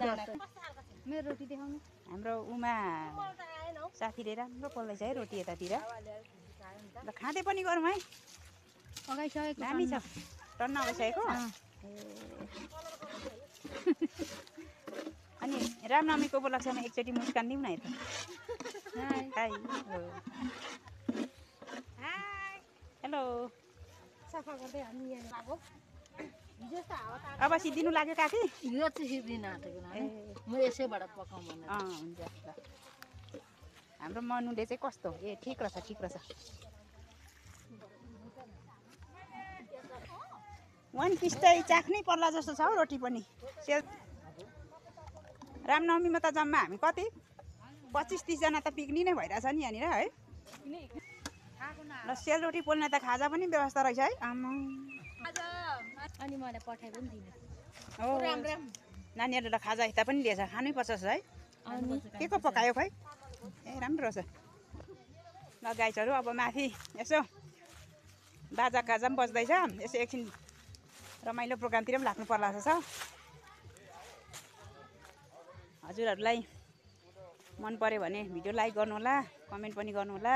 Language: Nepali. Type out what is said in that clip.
मेरो रोटी देखाउनु। हाम्रो उमा साथीले राम्रो पोल्दैछ है रोटी यतातिर। ल खाँदै पनि गरौँ है। पकाइसकेको दामी छ। टन्न भइसकेको। अनि रामनवमीको उपलक्ष्यमा एकचोटि मुस्कान दिउँ न यता। हाई। हेलो। सफा गर्दै हामी यहाँ लाग्यो। अब सिद्धिनु लाग्यो काकी? यो चाहिँ सिद्धिन आँटेको नानी। म यसैबाट पकाउँ भनेर। हुन्छ ल। हाम्रो मनुले चाहिँ कस्तो? ठिक रहेछ ठिक रहेछ। वान पिस चाहिँ चाख्नै पर्ला जस्तो छ हौ रोटी पनि। रामनवमीमा त जम्मा हामी कति 25-30 जना त पिकनिक नै भइरहेछ नि यहाँनिर है। ल सेलरोटी पोल्ने त खाजा पनि व्यवस्था रहेछ है। अनि मलाई पठाइ पनि दिनु। हो नानीहरूले त खाजा यता पनि लिएछ खानै पर्छ है। के को पकायो खै? राम्रो रहेछ। ल गाइजहरू अब माथि यसो बाजा गाजा पनि बज्दैछ। यसो एकछिन रमाइलो प्रोग्रामतिर पनि लाग्नु पर्ला जस्तो छ। हजुरहरूलाई मन पर्यो भने भिडियो लाइक गर्नुहोला, कमेन्ट पनि गर्नुहोला।